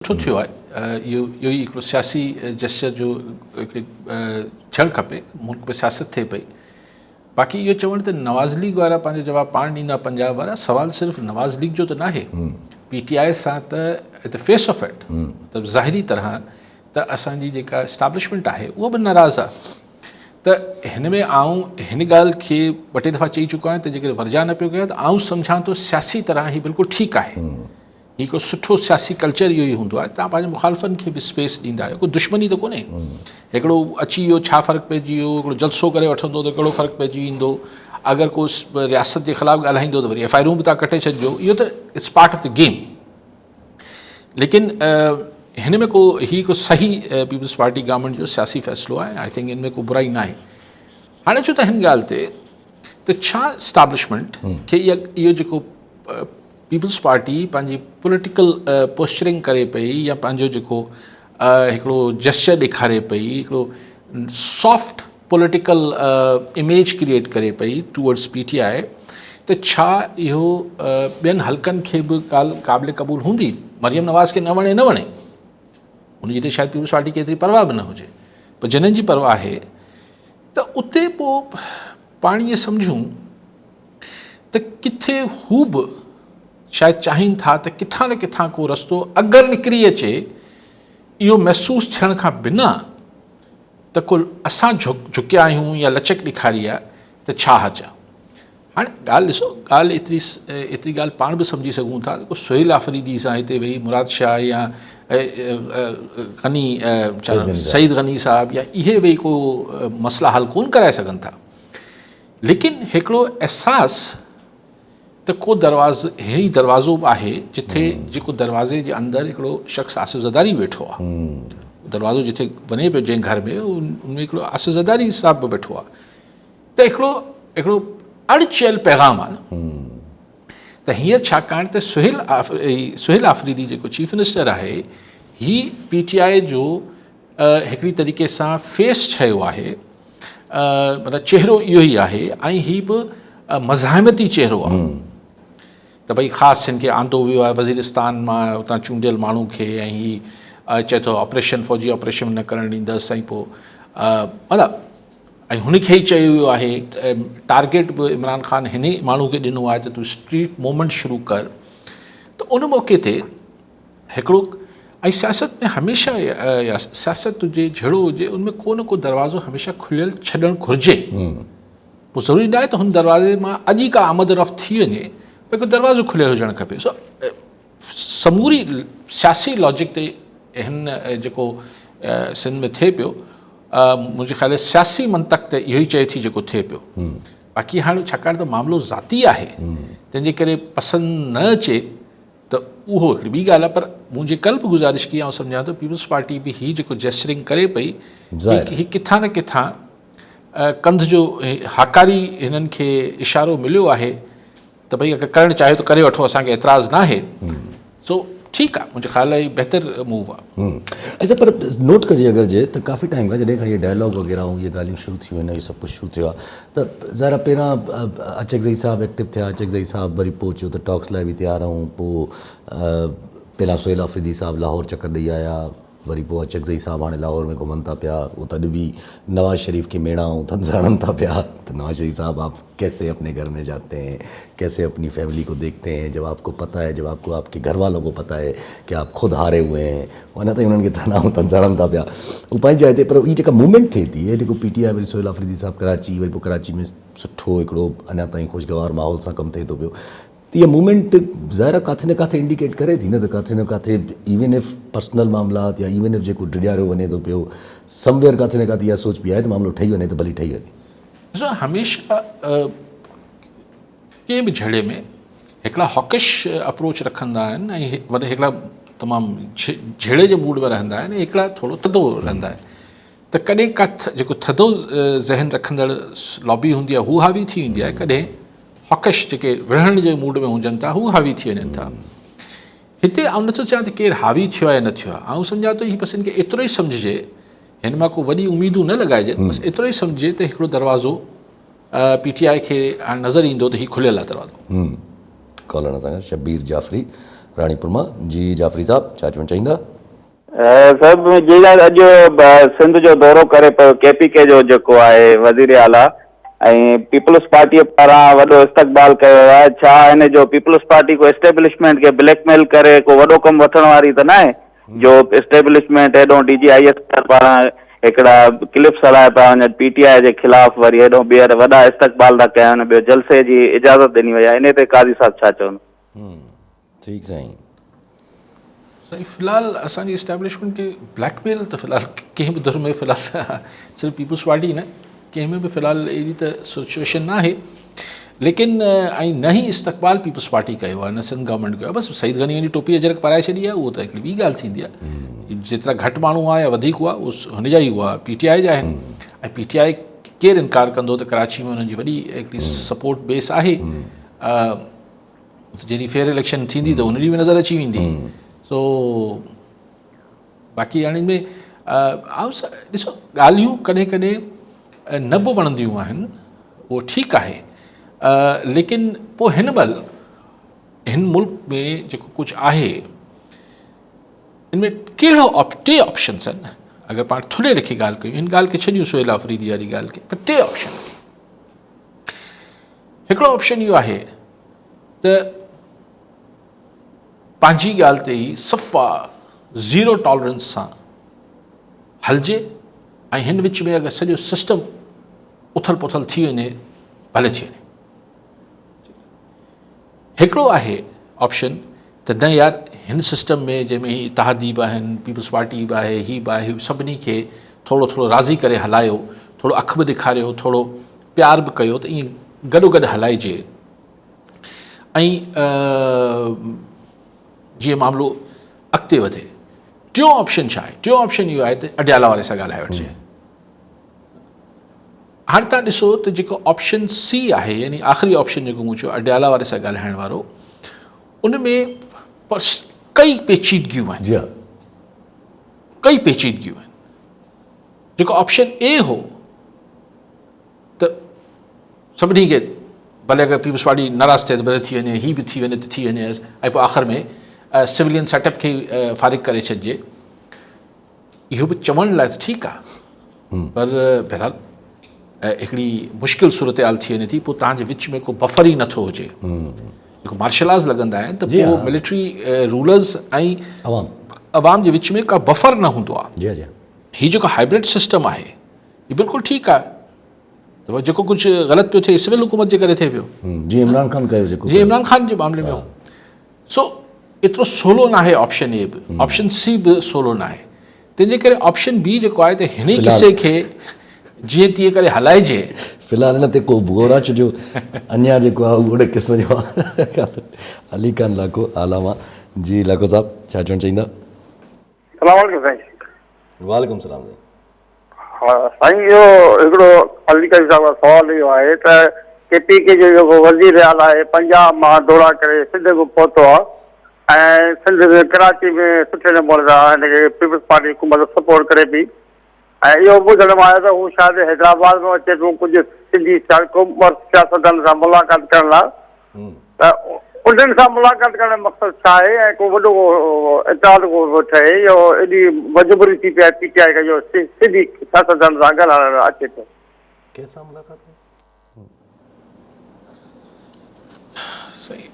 سٺو ٿيو آهي اهو اهو ئي هڪڙو سياسي جيسچر جو هڪڙي ٿيڻ کپي ملڪ ۾ سياست ٿئي پئي باقي اهو چوڻ ته نواز ليگ وارا پنهنجو جواب پاڻ ڏيندا پنجاب وارا سوال صرف نواز ليگ جو ته ناهي پي ٽي آء سان ته at the face of it مطلب ظاهري طرح ته اسان جي جيڪا اسٽابلشمينٽ آهي اها به ناراض آهي ته هن ۾ آئون هن ڳالهه کي ٻه ٽي دفعا چئي چڪو آهيان ته جيڪڏهن ورجاء نه پيو ڪيان ته آئون سمجهان ٿو سياسي طرح هي بلڪل ٺيڪ آهي هي هڪڙو سٺو سياسي ڪلچر اهو ئي هوندو آهي توهان پنهنجي مخالفن کي به اسپيس ڏيندا آهيو ڪو دشمني ته ڪونهي هڪڙو اچي ويو ڇا فرق پئجي ويو هڪڙو جلسو ڪري وٺندو ته ڪهڙو فرق پئجي ويندو اگر ڪو رياست جي خلاف ڳالهائيندو ته وري ايف I آرون به توهان ڪٽي ڇڏجو اهو ته it's part of the game ليڪن هن ۾ ڪو هي هڪ صحيح پيپلز پارٽي گورنمينٽ جو سياسي فيصلو آهي I think ان ۾ ڪو برائي نه آهي هاڻي اچو ته هن ڳالهه تي ته ڇا اسٽابلشمينٽ کي اهو جيڪو پيپلز پارٽي پنهنجي پوليٽيڪل پوسچرنگ ڪري پئي يا پنهنجو جيڪو هڪڙو جيسچر ڏيکاري پئي هڪڙو سافٽ پوليٽيڪل اميج ڪريئيٽ ڪري پئي ٽوورڊس پي ٽي آء ته ڇا اهو ٻين حلقن کي به ڳالهه قابل قبول هوندي؟ مريم نواز کي نه وڻي نه وڻي ان جي ته شايد پيپلز پارٽي کي ايتري پرواهه به نه هجي پر جنھن جي پرواهه آهي ته اتي پوء پاڻ ائين سمجهون ته ڪٿي هو به شايد چاهين ٿا ته ڪٿان نه ڪٿان ڪو رستو اگر نڪري اچي اهو محسوس ٿيڻ کان بنا ته ڪو اسان جهڪيا آهيون يا لچڪ ڏيکاري آهي ته ڇا حرج آهي. هاڻي ڳالهه ڏسو ڳالهه ايتري ايتري ڳالهه پاڻ به سمجهي سگهون ٿا ته ڪو سهيل آفريدي سان هتي ويهي مراد شاهه يا غني سعيد غني صاحب يا اهي ويهي ڪو مسئلا حل ڪون ڪرائي سگهن ٿا ليڪن هڪڙو احساس ته ڪو درواز هي دروازو به آهي جتي جيڪو دروازي جي اندر هڪڙو شخص آصف زرداري ويٺو آهي دروازو جتي وڃي پيو جنهن گهر ۾ ان ۾ هڪڙو آصف زرداري صاحب به ويٺو آهي ته هڪڙو هڪڙو اڻ چيل پيغام آهي نه ته هينئر ڇاڪاڻ ته سهيل سهيل آفريدي جيڪو چيف منسٽر آهي هي پي ٽي آء جو هڪڙي طريقي سان فيس ٺهيو آهي مطلب چهرو اهو ئي آهي ۽ هي به مزاحمتي چهرو آهي ته ڀئي خاص هن کي آندو ويو آهي وزيرستان مان اتان چونڊيل ماڻهو کي ۽ هي چئي ٿو آپريشن فوجي آپريشن نه ڪرڻ ڏيندس ۽ پوء مطلب ۽ هن کي ئي چيو ويو آهي ٽارگيٽ به عمران خان هن ئي ماڻهو کي ڏنو آهي ته تون اسٽريٽ موومينٽ شروع ڪر ته ان موقعي تي هڪڙو ۽ سياست ۾ هميشه يا سياست هجي جھڙو هجي ان ۾ ڪو نه ڪو دروازو هميشه کليل ڇڏڻ گهرجي پوء ضروري نه آهي ته هن دروازي مان اڄ ئي ڪا آمد رفت ٿي وڃي پر هڪ دروازو کليل هجڻ کپي سو سموري سياسي لاجڪ تي هن جيڪو سنڌ ۾ ٿئي پيو منهنجي خيال سياسي منطق ته اهو ئي چئي ٿي جيڪو ٿئي پيو باقي هاڻي ڇاڪاڻ ته معاملو ذاتي آهي تنهن جي ڪري پسند نه اچي ته اهو هڪڙي ٻي ڳالهه آهي پر مون جي ڪلهه به گذارش ڪئي آئون سمجهان ٿو پيپلز پارٽي به هي جيڪو جيسچرنگ ڪري پئي هي ڪٿان نه ڪٿان ڪنڌ جو هاڪاري هنن کي اشارو مليو آهي ته ڀئي اگر ڪرڻ چاهيو ته ڪري وٺو اسان کي اعتراض نه آهي سو ٺيڪ آهي منهنجي خيال هي بهتر موو آهي. اچا پر نوٽ ڪجي اگر جي ته ڪافي ٽائيم کان جڏهن کان هي ڊائلاگ وغيره ۽ اهي ڳالهيون شروع ٿيون آهن اهي سڀ ڪجهه شروع ٿيو آهي ته ظاهر آهي پهريان اچڪزئي صاحب ايڪٽو ٿيا اچڪزئي صاحب وري پوء چيو ته ٽاڪس لاء به تيار آهيون پوء پهريان سهيل آفريدي صاحب لاهور چڪر ڏئي آيا وري پوء اچڪزئي صاحب هاڻي لاهور ۾ گهمن ٿا پيا اهو ته اڄ به نواز شريف کي ميڻا ۽ طنز هڻن ٿا پيا ته نواز شريف صاحب آپ ڪيسي اپني گهر ۾ جاتي هين ڪيسي اپني فيملي ڪو ديکتي هين جب آپ ڪو پتا هي جب آپ ڪو آپ ڪي گهر والون ڪو پتا هي ڪي آپ خود هاري هوئي هين اڃا تائين انهن کي طعنا ۽ طنز هڻن ٿا پيا اهو پنهنجي جاء تي پر هي جيڪا موومينٽ ٿئي ٿي هي جيڪو پي ٽي آء وري سهيل آفريدي صاحب ڪراچي وري پوء ڪراچي ۾ سٺو هڪڙو اڃا تائين خوشگوار ماحول سان ڪم ٿئي ٿو پيو ته اها موومينٽ ظاهر آهي ڪاٿي نه ڪاٿي انڊيڪيٽ ڪري ٿي نه ته ڪاٿي نه ڪاٿي ايون if personal معاملات يا ايون if جيڪو ڊيڄاريو وڃي ٿو پيو سم ويئر ڪاٿي نه ڪاٿي اها سوچ پئي آهي ته معاملو ٺهي وڃي ته ڀلي ٺهي وڃي. ڏسو هميشه ڪنهن به جهيڙي ۾ هڪڙا هاڪش اپروچ رکندا آهن ۽ وري هڪڙا تمام جهيڙي جي موڊ ۾ رهندا آهن ۽ هڪڙا ٿورو ٿڌو رهندا آهن ته ڪڏهن ڪا جيڪو ٿڌو ذهن رکندڙ لابي هوندي آهي هو حاوي ٿي ويندي آهي ڪڏهن هاڪش جيڪي وڙهڻ جي موڊ ۾ هجن ٿا هو حاوي ٿي وڃن ٿا هتي آئون نٿو چوان ته ڪير حاوي ٿيو آهي يا نه ٿيو آهي آئون سمجهان ٿو هي بس هن کي ايترو ئي سمجهجي هن مان ڪو وڏي اميدون نه لڳائجن بس ايترو ئي سمجهجي ته هڪڙو دروازو پي ٽي آء کي هاڻي نظر ايندو ته هي کليل آهي دروازو. ڪالر اسان کان شبير جعفري راڻيپور مان. جي جعفري صاحب ڇا چوڻ چاهيندا؟ صاحب جي اڄ سنڌ جو دورو ڪري پيو ڪي پي ڪي جو جيڪو آهي وزير اعليٰ ۽ پيپلز پارٽيء پاران وڏو استقبال ڪيو ويو آهي ڇا ان جو پيپلز پارٽي ڪو اسٽيبلشمينٽ کي بليڪ ميل ڪري ڪو وڏو ڪم وٺڻ واري ته ناهي جو اسٽيبلشمينٽ هيڏو D G I S P R پاران هڪڙا ڪلپس هلايا پيا وڃن پي ٽي آء جي خلاف وري هيڏو ٻيهر وڏا استقبال ٿا ڪيا وڃن ٻيو جلسي جي اجازت ڏني وئي آهي انهي تي قاضي صاحب ڇا چوندو. ٺيڪ سائين. سائين في الحال اسان جي اسٽيبلشمينٽ کي بليڪ ميل ته في الحال ڪنهن به ڌر ۾ في الحال صرف پيپلز پارٽي نه ڪنهن ۾ به في الحال اهڙي ته سچويشن نه آهي ليڪن ۽ نه ئي استقبال پيپلز پارٽي ڪيو آهي نه سنڌ گورنمينٽ ڪيو آهي بس سعيد غني وڃي ٽوپي اجرڪ پارائي ڇڏي آهي اهو ته هڪڙي ٻي ڳالهه ٿيندي آهي جيترا گهٽ ماڻهو هئا يا وڌيڪ هئا اهو هن جا ئي هئا پي ٽي آء جا آهن ۽ پي ٽي آء ڪير انڪار ڪندو ته ڪراچي ۾ انهن جي وڏي هڪڙي سپورٽ بيس آهي جڏهن فيئر اليڪشن ٿيندي ته ان ڏينهن به نظر اچي ويندي سو باقي هاڻي ۾ ڏسو ڳالهيون ڪڏهن ڪڏهن نه به وڻنديون آهن اهو ٺيڪ آهي ليڪن پوء هن مهل هن ملڪ ۾ جيڪو ڪجهه آهي ان ۾ ڪهڙو ٽي آپشنس آهن اگر پاڻ ٿلهي لکي ڳالهه ڪيون هن ڳالهه کي ڇڏيون سهيل آفريدي واري ڳالهه کي پر ٽي آپشن هڪڙو آپشن اهو آهي ته پنهنجي ڳالهه تي ئي صفا زيرو ٽالرنس سان هلجي ۽ هن وچ ۾ اگر سڄو سسٽم اٿل پٿل ٿي وڃي ڀلي ٿي وڃي. هڪڙو آهي آپشن ته نه يار هن سسٽم ۾ جنهن ۾ هي اتحادي به آهن پيپلز پارٽي به آهي هي به آهي سڀني کي ٿورو ٿورو راضي ڪري هلايو ٿورو اک به ڏيکاريو ٿورو پيار به ڪيو ته ائين گڏو گڏ هلائجي ۽ جيئن معاملو اڳتي وڌي. ٽيون آپشن ڇا آهي؟ ٽيون آپشن اهو آهي ته اڊيالا واري سان ڳالهائي وٺجي. هاڻي تان ڏسو ته جيڪو آپشن سي آهي يعني آخري آپشن جيڪو مون چيو اڊيالا واري سان ڳالهائڻ وارو ان ۾ ڪئي پيچيدگيون آهن. جي ها ڪئي پيچيدگيون آهن. جيڪو آپشن اي هو ته سڀني کي ڀلي اگر پيپلز پارٽي ناراض ٿئي ته ڀلي ٿي وڃي هي به ٿي وڃي ته ٿي وڃي ۽ پوء آخر ۾ سولين سيٽ اپ کي فارغ ڪري ڇڏجي اهو به چوڻ لاء ته ٺيڪ آهي پر بهرحال هڪڙي مشڪل صورتحال ٿي وڃي ٿي پوء تهان جي وچ ۾ ڪو بفر ئي نٿو هجي جيڪو مارشلاز لڳندا آهن ته پوء ملٽري رولرز ۽ عوام جي وچ ۾ ڪا بفر نه هوندو آهي جي جي هي جيڪو هائبرڊ سسٽم آهي هي بلڪل ٺيڪ آهي ته جيڪو ڪجهه غلط پيو ٿئي سول حڪومت جي ڪري ٿئي پيو جي عمران خان ڪيو جيڪو جي عمران خان جي معاملي ۾ سو ايترو سولو ناهي آپشن اي به آپشن سي به سولو ناهي تنهن جي ڪري آپشن بي جيڪو آهي ته هن قصي کي جيئن تيئن ڪري هلائجي. في الحال ان تي ڪو غور آ ڇو جو اڃا جيڪو آ اهو اهڙي قسم جو علي خان لاکو اعليٰ مان جي لاکو صاحب ڇا چوڻ چاهيندا. سلام عليڪم سائين. وعليڪم السلام سائين. ها سائين اهو هڪڙو علي قاضي صاحب کان سوال اهو آهي ته ڪي پي ڪي جو جيڪو وزير اعليٰ آهي پنجاب مان دورا ڪري سنڌ ۾ پهتو آهي ۽ سنڌ ۾ ڪراچي ۾ سٺي نموني سان هن کي پيپلز پارٽي حڪومت سپورٽ ڪري پئي ۽ اهو ٻڌڻ ۾ آيو ته هو شايد حيدرآباد ۾ اچي پيو ڪجهه سنڌي سياستدانن سان ملاقات ڪرڻ لاء ته انهن سان ملاقات ڪرڻ جو مقصد ڇا آهي ۽ ڪو وڏو اتحاد ڪو ٿو ٺهي يا ايڏي مجبوري ٿي پئي آهي پي ٽي آء کي جو سنڌي سياستدانن سان ڳالهائڻ لاء اچي ٿو. ڪنهن سان ملاقات ڪئي؟ صحيح.